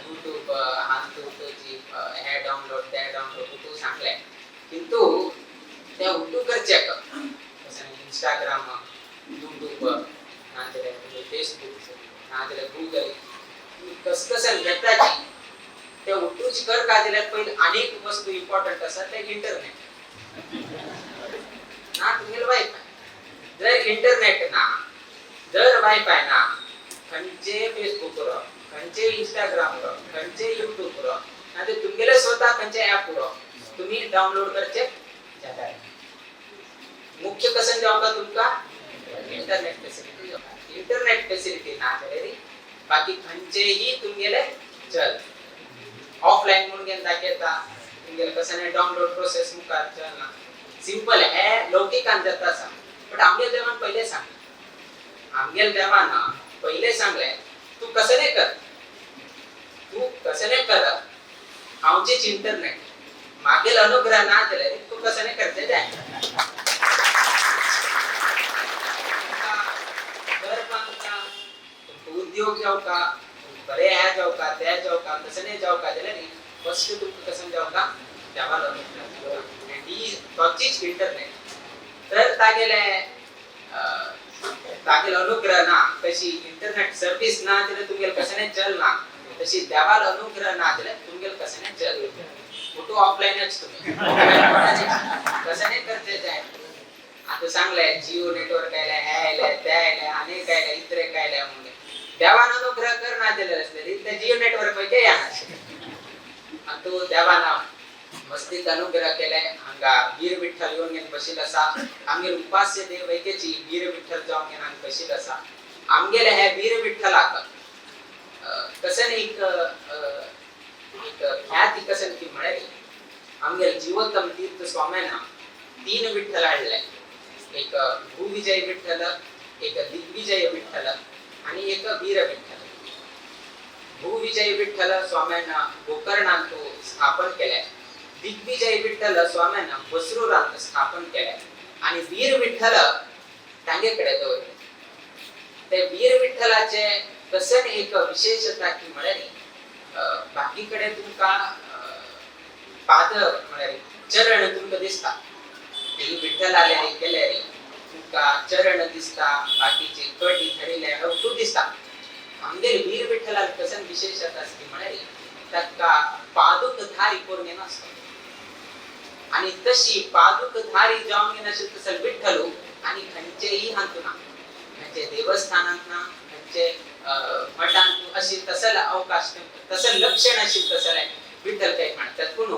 यूट्यूब हातूंत जी हे डावनलोड ते डावनलोड तूं सांगलें, किंतु ते उट्टू करचें कशें इंस्टाग्राम, यूट्यूब नाजाल्यार फेसबूक नाजाल्यार गुगल कस कशें घेताची ते उट्टूच करका जाल्यार पयलीं आनीक वस्तू इम्पॉर्टंट आसा ते इंटरनेट. ना तुमगेलो वायफाय. जर इंटरनेट ना, जर वायफाय ना, खंयचे फेसबुक उरो, खंयचे इंस्टाग्राम उरो, खंयचे युट्यूब उरो, ना ते तुमगेले स्वतः खंयचे ऍप उरो, तुम्ही डाउनलोड करचे जाता. मुख्य कसं जावं तुमका इंटरनेट फॅसिलिटी. इंटरनेट फॅसिलिटी ना जाल्यार बाकी खंयचेही तुमगेले चल ऑफलायन म्हणून घेवन दाखयता तुमगेले कसं डाउनलोड प्रोसेस मुखार चलना. सिंपल हे लौकिकान जाता आसा, बट आमगेल देवान पयले सांगले, आमगेल देवान पयले सांगले तू कसं नाही कर, तू कसं नाही कर, आमचेच इंटरनेट मागील अनुग्रह ना जाल्यार तू कसं नाही करते जाय. घर बांदता, तुमकां उद्योग जावका, बरे हे जावका, ते जावका, तसं नाही जावका जाल्यार फर्स्ट तुमकां कसं जावका देवालो अनुग्रह आनी ही तोचीच इंटरनेट. तर तागेले तागेलो अनुग्रह ना, तशी इंटरनेट सर्वीस ना जाल्यार तुमगेले कसं नाही चलना, तशी देवालो अनुग्रह ना जाल्यार तुमगेले कसं नाही चल. फोटो ऑफलाईनच तुम्ही कसं नाही करते जाय. आता सांगले जिओ नेटवर्क आयले, हे आयले, ते आयले, अनेक आयले, इतरे काय आयले, म्हणजे देवान अनुग्रह करना दिलेले असले ते जिओ नेटवर्क वयते येणार. आणि तो देवान मस्तीत अनुग्रह केले. हांगा वीर विठ्ठल येवन घेवन बशिल्लो आसा. आमगेले उपास्य देव वैकेची वीर विठ्ठल जावन घेवन हांगा बशिल्लो आसा. आमगेले हे वीर विठ्ठलाक कसन एक एक ख्याती कसन की म्हळ्यार आमगेले जिवोत्तम तीर्थ स्वाम्यान 3 विठ्ठल हाडले, एक भूविजय विठ्ठल, एक दिग्विजय विठ्ठल आणि एक वीर विठ्ठल. भूविजय विठ्ठल स्वाम्यांना गोकर्णांत स्थापन केले, दिग्विजय विठ्ठल स्वाम्यांना बसरूरांत स्थापन केले आणि वीर विठ्ठल तांगेकडे दवरले. ते वीर विठ्ठलाचे कसन एक विशेषता की म्हळ्यार बाकी कडे तुमकां पाद म्हळ्यार चरण तुमकां दिसता, विठ्ठल आले गेले तुमकां चरण दिसता, बाकीचे कटी धरिल्ले तूं दिसता. आमगेले वीर विठ्ठलाक कसन विशेषता आसा ती म्हळ्यार ताका पादुकधारी करून घेनासता आणि तशी पादुकधारी जावन घेनाशिल्ले तसो विठ्ठलू आनी खंयचेय हातूंत ना, खंयचे देवस्थानांत ना, खंयचे मठांत अशी तसले अवकाश तसं लक्षण आशिल्लें तसलें विठ्ठल काय म्हणतात. पूण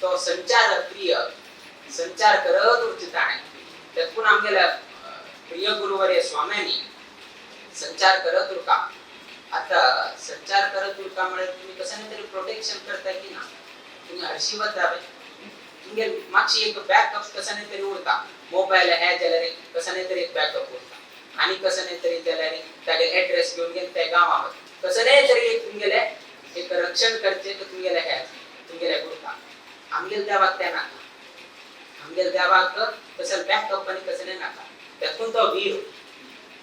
तो संचार प्रिय संचार करत उरचे ताणें. त्यातून आमगेल्या प्रिय गुरुवर्य स्वाम्यांनी संचार करत उरका. आता संचार करत उरका म्हळ्यार तुम्ही कसं तरी प्रोटेक्शन करता की ना, तुम्ही हरशी वतावे तुमगे मातशी एक बॅकअप कसं नाही तरी उरता. मोबायल हे जाल्यार कसं नाही तरी एक बॅकअप उरता आणि कसं नाही तरी जाल्यार तागे एड्रेस घेवन गेले त्या गांवांत कसं नाही तरी एक तुमगेले एक रक्षण करचे तुमगेले हे तुमगेले उरता. आमगेले देवाक ते नाका, आमगेले देवाक तसं बॅकअप आनी कसं नाही नाका. त्यातून तो वीर,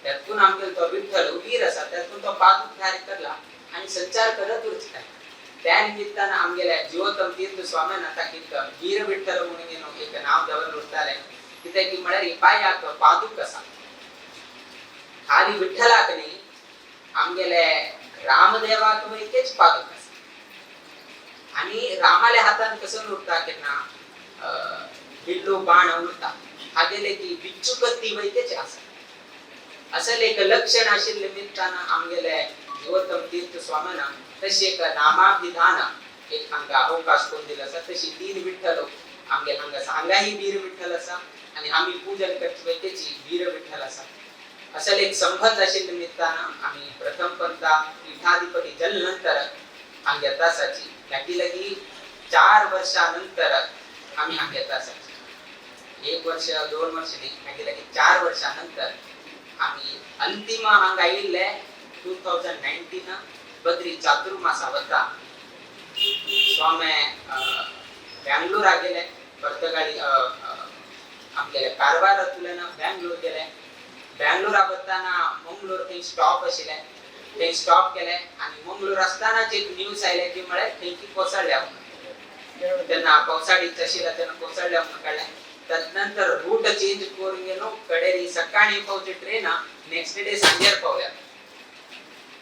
त्यातून आमगेलो तो विठ्ठल वीर आसा, त्यातून तो पादुकधारी करला आणि संचार करत उरता. त्या निमित्तान आमगेल्या जिवोत्तम तीर्थ स्वाम्यान ताका एक वीर विठ्ठल म्हणून एक नाव दवरलं उरतालें. कित्याक की म्हळ्यार पांयाक पादूक आसा, खाली विठ्ठलाक न्ही आमगेले रामदेवाक वयतेच पादूक आसा. आणि रामाल्या हातान कसं उरता केन्ना बिल्लू बाण उरता, हागेले की बिच्चू कत्ती वयतेच आसा. असले एक लक्षण आशिल्ले निमित्तान आमगेले जिवोत्तम तीर्थ स्वाम्यान तशी एक नामाभिधान एक हांगा अवकाश करून दिलो आसा. तशी 3 विठ्ठल आमगेले हांगा आसा. हांगाही वीर विठ्ठल आसा आनी आमी पूजन करचे पळय तेची वीर विठ्ठल आसा. असले एक संबंध आशिल्ले निमित्तान आमी प्रथम पंथा पीठाधिपती जल नंतर हांगा येता आसाची. लागीं लागीं 4 वर्षां नंतर आमी हांगा येता आसाची. 1 वर्ष 2 वर्ष न्ही, लागीं लागीं 4 वर्षां नंतर आमी अंतिम हांगा आयिल्ले 2019 बद्री चातुर्मासा वता. स्वामी बँगलोरा गेले, पर्तगाळी आमगेले कारवारांतल्यान बँगलोर गेले. बँगलोरा वताना मंगलोर थंय स्टॉप आशिल्लें, थंय स्टॉप केलें आनी मंगलोर आसतनाच एक न्यूज आयलें की म्हळ्यार थंय ती कोसळ्ळ्या म्हणून. तेन्ना पावसाळी आशिल्ल्या तेन्ना कोसळ्ळ्या म्हणून कळ्ळें. तदनंतर रूट चेंज करून गेलो. कडेरी सकाळी पावची ट्रेन नेक्स्ट डे सांजेर पावल्या.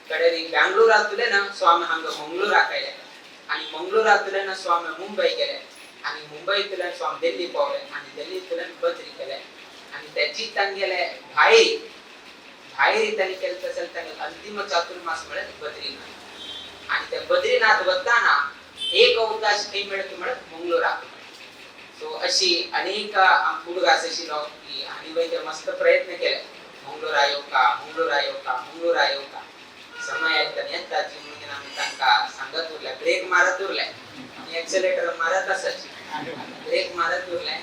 कडेरी बँगलोरांतल्यान स्वामी हांगा मंगलोराक आयले आनी मंगलोरांतल्यान स्वामी मुंबय गेले. आणि मुंबईतल्यान स्वामी दिल्ली पावले आणि दिल्लीतल्यान बद्री केले आणि त्याची तांगेले भाई भायर त्यांनी केलं असेल त्यांनी अंतिम चातुर्मास मिळत बद्रीनाथ. आणि त्या बद्रीनाथ वताना एक अवकाश खंय मेळत म्हणत मंगलोराक. सो अशी अनेक उडगास आशिल्लो की आनी वय मस्त प्रयत्न केले मंगलोरा येवका मंगलोरा येवका मंगलोरा येवका. समय येता येताची म्हणून आमी तांकां सांगत उरले, ब्रेक मारत उरले, आमी एक्सेलेटर मारत आसाची, ब्रेक मारत उरले.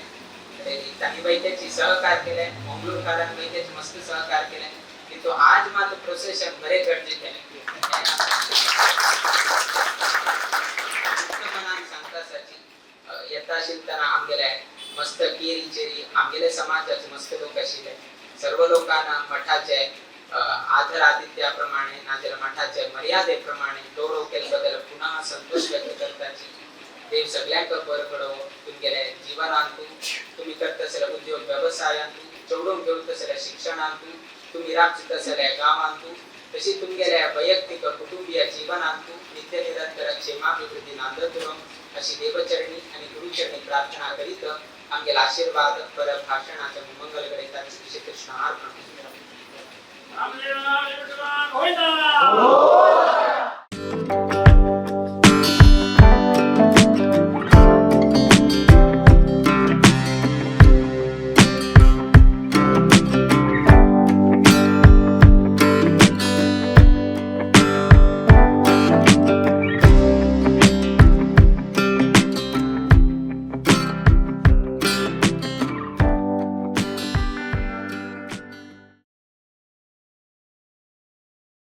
तांणी वैद्याची सहकार केले, मंगलोरकारान वैद्याचे मस्त सहकार केले की तो आज मात प्रोसेशन बरे गरजे केले. मनान सांगता साची येता आशिल्ले आमगेले मस्त केरी चेरी आमगेले समाजाचे मस्त लोक आशिल्ले. सर्व लोकांना मठाचे आदर आतिथ्याप्रमाणे नाजाल्यार मठाचे मर्यादे प्रमाणे गौरव केले बद्दल पुन्हा संतोष व्यक्त करताची. देव सगळ्यांक बरो कडो तुमगेले जीवनांतू, तुम्ही करता आसल्या उद्योग व्यवसायांतू, चेडून घेवत आसल्या शिक्षणांतू, तुम्ही राबचित आसल्या गांवांतू, तशी तुमगेल्या वैयक्तिक कुटुंबीय जीवनांतू नित्य निरंतर क्षेमाभिवृद्धी नांदत उरो अशी देवचरणी आणि गुरुचरणी प्रार्थना करीत आमगेला आशीर्वाद पर भाषणाच्या मंगल करीत श्री कृष्ण अर्पण. गोविंदा.